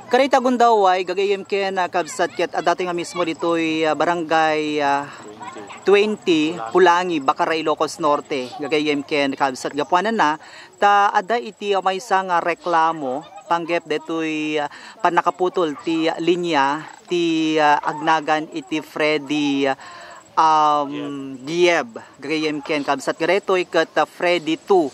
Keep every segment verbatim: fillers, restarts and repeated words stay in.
Karita gundaway, gagayyem ken, ah, kabsat ket adda nga mismo ditoy, ah, barangay, ah, twenty, Pulangi, Bacara, Ilocos Norte. Gagayyem ken kabsat gapuanan na, ta adda iti maysa nga reklamo, panggep detoy, ah, pannakaputol ti linya ti, ah, agnagan iti Freddy, ah, um, Gieb. Gagayyem ken kabsat nga detoy ket, ah, Freddy two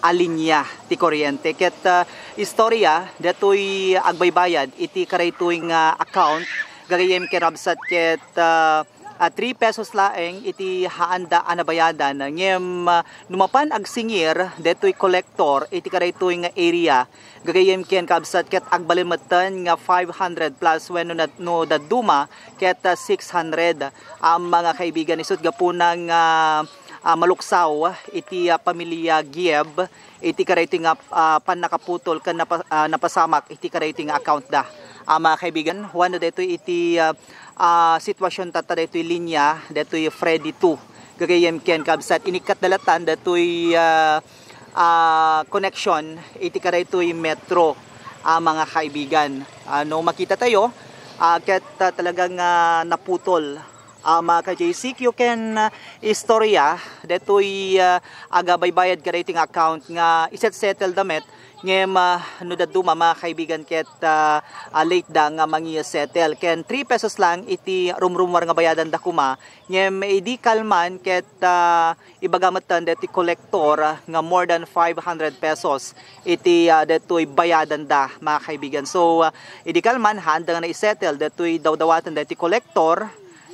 a linya ti kuryente. Ket, ah, istorya, detoy agbaybayad iti karaytoy nga account, gagayyem ken kabsat ket, ah, ah, three pesos laeng iti haanda a nabayadan. Ngem, ah, no mapan agsingir, detoy collector iti karaytoy nga area, gagayyem ken kabsat ket agbalin metten nga five hundred plus wenno nad-, no dadduma ket, ah, six hundred a mga kaibigan. Isut' gapuna nga, ah, maluksaw iti, ah, pamilya Gieb iti karaytoy nga, ah, pannakaputol ken napa-, ah, napasamak iti karaytoy nga account da. Ah, mga kaibigan, wenno daytoy iti, ah, ah, sitwasyon tatta daytoy linya, daytoy Freddy two. Gagayyem ken kabsat, inikkatda lattan daytoy, ah, ah, connection iti karaytoy metro, ah, mga kaibigan. Ah, no makita tayo, ah, ket, ah, talagang, ah, naputol, ah, mga ka-J C Q ken, ah, istorya daytoy, ah, agabaybayad kadaytoy nga account nga iset-settle da met ngem, ah, no dadduma, mga kaibigan, ket, ah, ah, late da nga mangi-settle. Ken three pesos lang iti rumrumuar nga bayadan da koma, ngem idi kalman ket, ah, ibaga metten deti kolektor, ah, nga more than five hundred pesos iti, ah, detoy bayadan da, mga kaibigan. So, ah, idi kalman, haanda nga naisettle detoy dawdawaten deti kolektor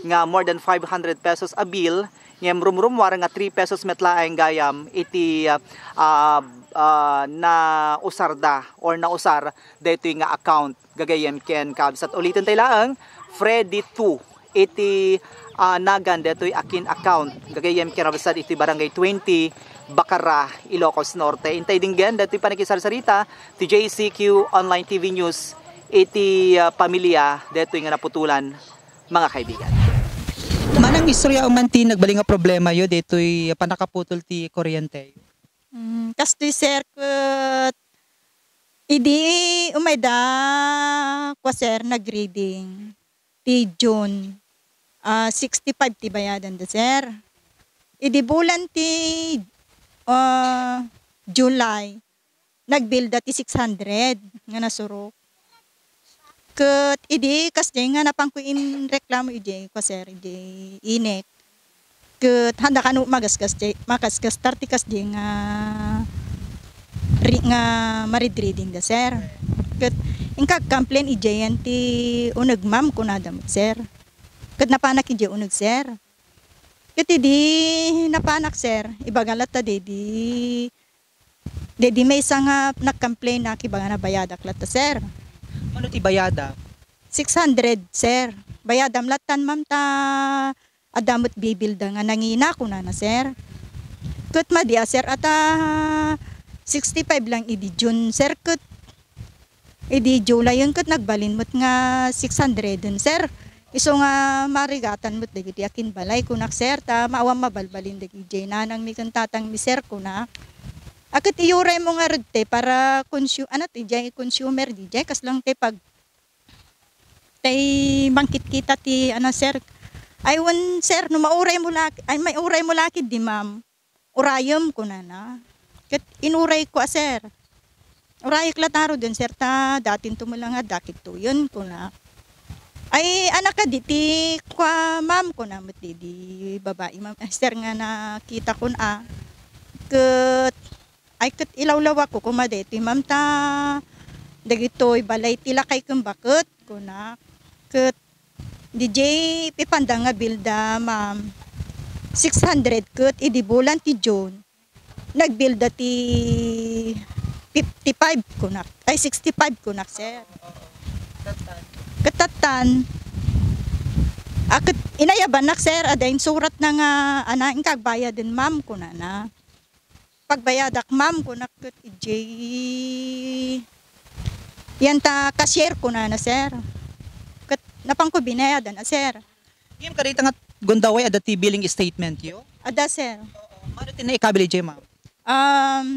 nga more than five hundred pesos a bill, ngem rumrumuar nga three pesos met laeng gayam iti, ah, ah, ah, nausar da or nausar daytoy nga account. Gagayyem ken kabsat, uliten tay laeng, Freddy two iti, ah, nagan daytoy a kin account. Gagayyem ken kabsat iti Barangay twenty, Bacara, Ilocos Norte. Intay dinggen daytoy panakisarsarita ti J C Q Online T V News iti, ah, pamilya daytoy nga naputulan, mga kaibigan. Manang istorya man ti nagbalin nga problema yo daytoy pannakaputol ti kuryente. Mm, kastoy, sir, ket idi umayda kua, sir, nag-reading ti June, ah, sixty-five ti bayadan da, sir. Idi bulan ti, ah, July, nagbilda ti six hundred nga nasurok. Ket idi kasdiay nga napanko inreklamo idiay kua, sir, idiay INEC. Ket haanda kano magasgas diay, magasgas ti kasdiay nga ri-, nga maread-reading da, sir. Ket inkag-complain idiay ti uneg, ma'am, kunada met, sir. Ket napanak idiay uneg, sir. Ket idi napanak, sir, ibaga latta daydi Daydi maysa nga nag-complain, nakibagana bayadak latta, sir. Mano ti bayada? Six hundred, sir. Bayadam lattan, ma'am, ta adda met bibilda nga nangina, kunana, sir. Ket madi a, sir, ata sixty-five lang idi June, sir, ket idi July ket nagbalin met nga six hundred, sir. Isu nga marigatan met dagiti akinbalay, kunak, sir, ta maawan mabalbalin dagidiay nanangmi ken tatangmi, sir, kunak. A, ket iyuraymo ngarud ti para consu-, ano ti, diay consumer, diay kasla ti pag-, tay mangkitkita ti, ano, sir. Ay, wen, sir, no mauraymo la-, ay, mauraymo la ketdi, ma'am, urayem, kunana. Ket inurayko a, sir. Urayek latta ngaruden, sir, ta datinto met la nga adda ketdin, kuna. Ay, anak kadi ti kua, ma'am, kuna met daydi babai, ma'am, sir, nga nakitakon a. Ket, ay, ket ilawlawakko koma daytoy, ma'am, ta dagitoy balay ti lakay ken baket, kuna. Ket diay pipanda nga bilda, ma'am, six hundred, ket idi bulan ti June, nagbilda ti fifty-five kunak. Ay, sixty-five kunak, sir. Ket tattan, a, ket inayabannak, sir, adda insuratna nga, ana, inkagbayaden, ma'am, kunana. Pagbayadak, ma'am, kunak, ket idiay, yan ta cashier, kunana, sir. Ket napanko binayadan a, sir. Ngem kadayta nga gundaway, adda ti billing statement yo? Adda, sir. Oo. Mano ti naikabil idiay, ma'am? Um,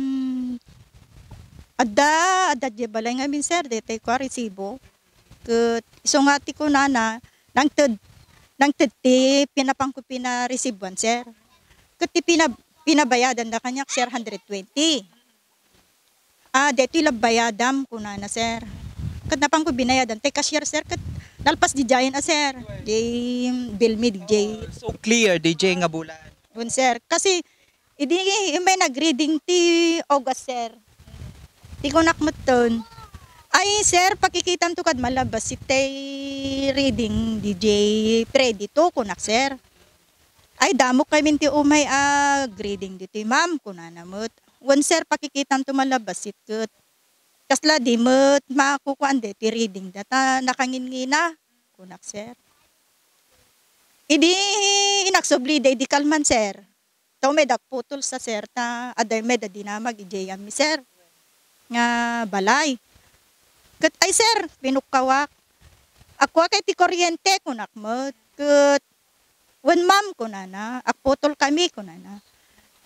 adda, adda diay balay ngamin, sir, daytoy kua, resibo. Ket isu nga ti kunana, nangted, nangted ti pinapanko pinareceivean, sir. Ket ti pina-, pinabayadanda kaniak, sir, hundred twenty. "Ah, daytoy la bayadam," kunana, sir. Ket napanko binayadan tay cashier, sir, ket nalpas diay a, sir. Diay bill mi diay. So clear diay nga bulan. Wen, sir. Kasi idi immay nag-reading ti August, sir. Ti kunak metten, "Ay, sir, pakikitamto kad malabas itay reading diay Freddy two," kunak, sir. "Ay, damok kami ti umay a grading ditoy, ma'am," kunana met. "Wen, sir, pakikitamto malabas it ket kasla di met makukuan ditoy reading da ta nakangingina," kunak, sir. Idi inaksubli daydi kalman, sir. Ta umay da agputol sa, sir, ta adda met a dinamag idiay amin, sir, nga balay. Ket, "Ay, sir," pinukkawak. "Agkuak iti kuryente," kunak met. Ket, "Wen, ma'am," kunana. "Agputol kami," kunana.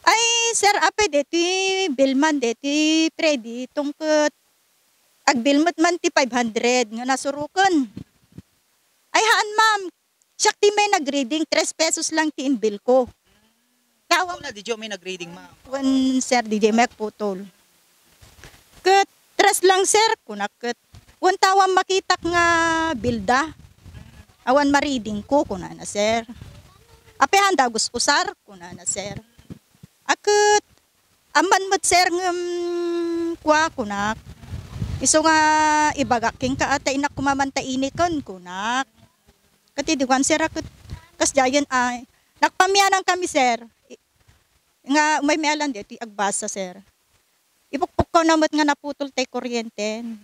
"Ay, sir, apay deti bill man deti Freddy, tungket agbill met man ti five hundred nga nasuroken." "Ay, haan, ma'am. Siak ti may nag-reading, tres pesos lang ti inbill ko." Tawag na, diay may nag-reading, ma'am. Wen, sir, diay may agputol. Ket, "Tres lang, sir," kunak ket. "Wen, tawag makitak nga bilda. Awan ma-reading ko," kunana, sir. "Apay haan da agus-usar," kunana, sir. A ket, "Amman met, sir, ngem kua," kunak. "Isu nga ibagak kenka, a, ta innak koma man ta iniken," kunak. Ket idi kuan, sir, a ket kasdiayen, ay, nakpamianan kami, sir. I-, nga umay mi alan deti agbasa, sir. Ipukpukkaw na met nga naputol tay kuryenten.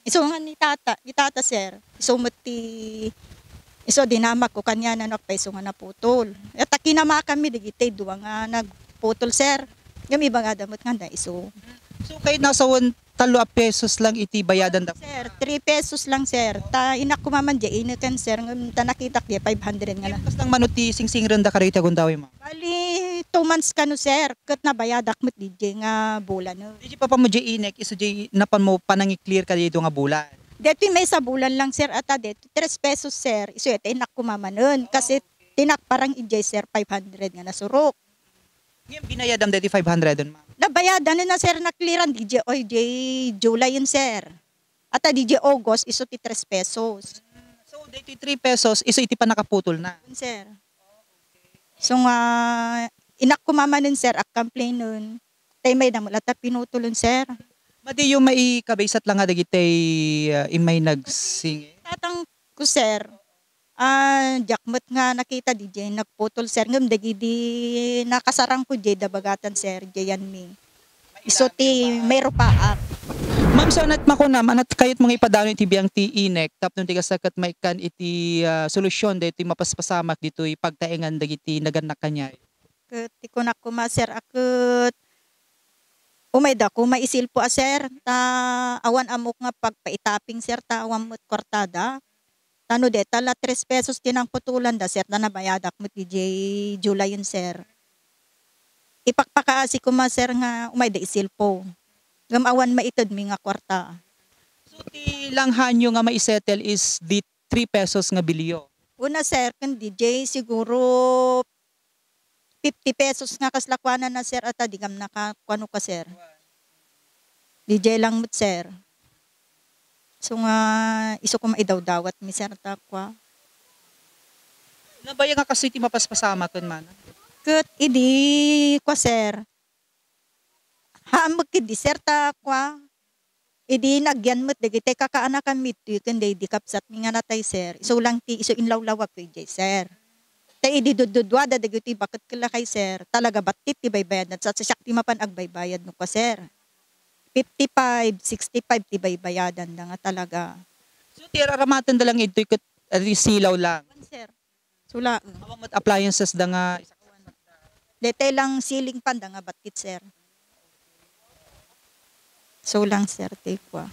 Isu nga ni tata, ni tata, sir. Isu met ti, isu dinamag ko kaniana no agpayso nga naputol. Ket kinamakanmi dagiti dua nga nagputol, sir. Ngem ibagada met nga da isu. So, kayatna a sawen, tallo a pesos lang iti bayadan da? Sir, three pesos lang, sir. Ta innak koma man diay iniken, sir. Ngem ta nakitak diay five hundred nga na. Ngem kasla mano ti singsingrenda kadagiti agundaway, ma'am? Bali, two months kano, sir, ket nabayadak met diay nga bulan. Diay pay pay mo diay inek, isu diay napanmo panangi-clear kadagiti nga bulan? Deti maysa bulan lang, sir, ata deti tres pesos, sir. Isu iti innak koma manen. Kasi ti nakparang idiay, sir, five hundred nga nasurok. Ngem binayadam deti five hundred, ma'am? Nabayadan na, sir, na-clearan diay, oy, diay July yun, sir. Ata diay August, isu ti tres pesos. So, deti three pesos, isu iti pannakaputol na? Yun, sir. So nga, innak koma manen, sir, agcomplainen. Tay may damula ta pinutulen, sir. Madiyo maikabaysat la nga dagiti, ah, immay nagsingir? Tatang ko, sir. Ah, diak met nga nakita diay nagputol, sir. Ngem dagidi nakasarangko diay dabagatan, sir, diay yan mi. Isu ti may rupaak. Ma'am, so, anat makunam, anat kayatmo nga ipadano iti biang ti inek tapno ti kasta ket maikkan iti, ah, solusyon daytoy mapaspasamak ditoy pagtaengan dagiti nagannak kaniay? Ket ti kunak koma, sir, a ket umayda koma isilpo a, sir, ta awan ammok nga pagpaitaping, sir, ta awan met kuartada. Ta no deta la tres pesos ti nangputolanda, sir, ta nabayadak met diay July yun, sir. Ipakpakaasi koma, sir, nga umayda isilpo. Ngem awan maitedmi nga kuarta. So, ti langhanyo nga maisettle is di three pesos nga bilyo? Una, sir, ken diay siguro fifty pesos nga kasla kuanana, sir, ata digam nakakuano ka, sir. Diay lang met, sir. So nga, isu koma idawdawat mi, sir, ta kua. Nabaya nga kastoy ti mapaspasama ken mana? Ket idi kua, sir, haammek ket di, sir, ta kua. Idi nagyan met dagiti kakaanakan mi ditoy ken daydi kabsat mi nga natay, sir. Isu lang ti isu inlawlawag ko idiay, sir. Ta idi dudduduada dagiti baket ken lakay, sir, talaga battit ti baybayadan. Sa, sa siak ti mapan agbaybayad no kua, sir. Fifty-five, sixty-five ti baybayadan da nga talaga. So, ti araramaten da lang itoy ket, ah, silaw lang? Sir. Sula. Awan met appliances da nga. Dete lang ceiling fan da nga battit, sir. So lang, sir, ti kua.